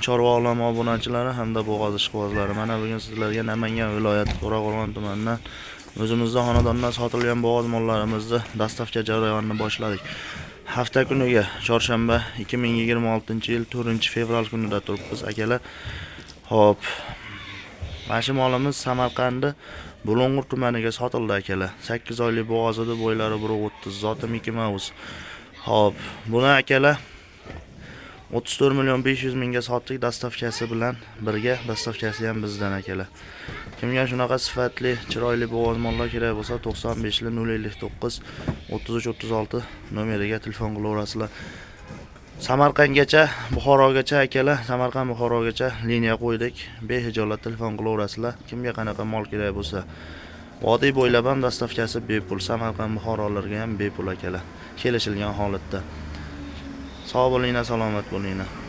Chorva olami obunachilari hamda bo'g'oz ishqibozlari, mana bugun sizlarga Namangan viloyati To'raqo'rg'on tumanidan o'zimizda xonadondan sotilgan bo'g'oz mollarimizni доставка jarayonini boshladik. Hafta kuniga, chorshanba, 2026-yil 4 fevral kunida turibmiz, akalar. Xo'p, mana shu molimiz Samarqandni Bulung'ur tumaniga sotildi, akalar. 8 oylik bo'g'oz edi, bo'ylari 1,30, zoti Miki Maus. Xo'p, buni, akalar, 34 million 500 mingga sotdik, доставка si bilan birga, доставка si ham bizdan, akalar. Kimga shunaqa sifatli, chiroyli bo'g'oz mollar kerak bo'lsa, 95 059 33 36 nomeriga telefon qilaverasizlar. Samarqandgacha, Buxorogacha, akalar, Samarqand, Buxorogacha liniya qo'ydik. Behijolat telefon qilaverasizlar. Kimga qanaqa mol kerak bo'lsa. Vodiy bo'ylab ham доставка si bepul, Samarqand, Buxorolarga ham bepul, akalar. Kelishilgan holatda. Sog' bo'linglar, salomat bo'linglar.